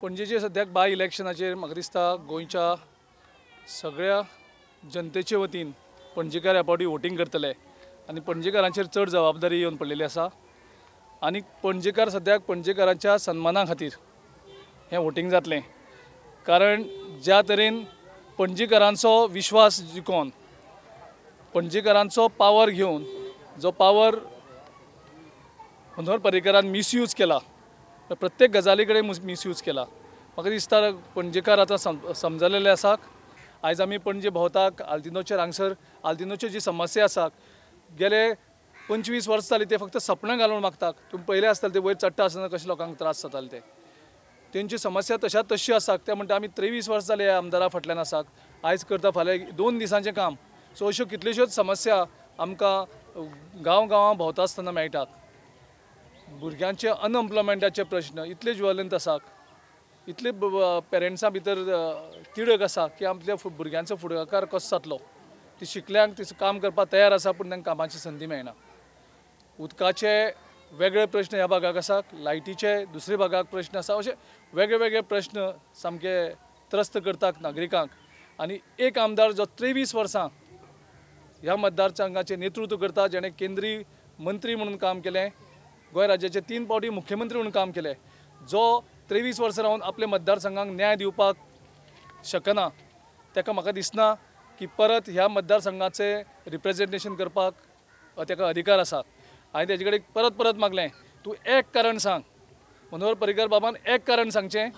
पणजेचे सद्याक बाय इलेक्शनाचेर म्हाका दिसता गोंयच्या सगळ्या जनतेचे वतीन पणजेकार ह्या फावटी वोटींग करतले आनी पणजेकारांचेर चड जबाबदारी येवन पडलेली आसा आनी पणजेकार सद्याक पणजेकारांच्या सन्माना खातीर हें वोटींग जातलें. कारण ज्या तरेन पणजेकारांचो विश्वास जिखोवन पणजेकारांचो पावर घेवन जो पावर मनोहर पर्रीकारान मिसयूज केला, प्रत्येक गजाली कडेन मिसयूज केला, म्हाका दिसता पणजेकार आतां समजलेले आसात. आयज आमी पणजे भोंवताक आल्तिनोचेर हांगसर आल्तिनोची जी समस्या आसा गेले 25 वर्सां जाली ते फक्त सपनां घालून मागतात. तुमी पयले आसतले ते वयर चडटा आसतना कशे लोकांक त्रास जाताले ते तेंची समस्या तशाच तशी आसा. ते म्हणटा आमी 23 वर्सां जाली ह्या आमदारा फाटल्यान आसात, आयज करता फाल्यां 2 दिसांचें काम. सो अश्यो कितल्योश्योच समस्या आमकां गांव गांवां भोंवता आसतना मेळटात. भुरग्यांचे अनएम्प्लॉयमेंटाचे प्रश्न इतले ज्वलंत आसात, इतले पेरंट्सां भितर तिडक आसा की आमच्या भुरग्यांचो फुडाकार कसो जातलो. ती शिकल्यांक ती काम करपाक तयार आसा पूण तांकां कामाची संदी मेळना. उदकाचे वेगळे प्रश्न ह्या भागाक आसात, लायटीचे दुसरे भागाक प्रश्न आसा. अशे वेगळे वेगळे प्रश्न सामके त्रस्त करतात नागरिकांक. आनी एक आमदार जो 23 वर्सां ह्या मतदारसंघाचें नेतृत्व करता, जेणे केंद्रीय मंत्री म्हणून काम केलें, गोंय राज्याचे 3 फावटी मुख्यमंत्री म्हणून काम केलें, जो 23 वर्सां रावन आपल्या मतदारसंघाक न्याय दिवपाक शकना, ताका म्हाका दिसना की परत ह्या मतदारसंघाचें रिप्रेजेंटेशन करपाक ताका अधिकार आसा. हांवें ताजे कडेन परत परत मागलें, तूं एक कारण सांग, मनोहर पर्रीकार बाबान एक कारण सांगचें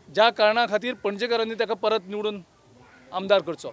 ज्या कारणा खातीर पणजेकारांनी ताका परत निवडून आमदार करचो.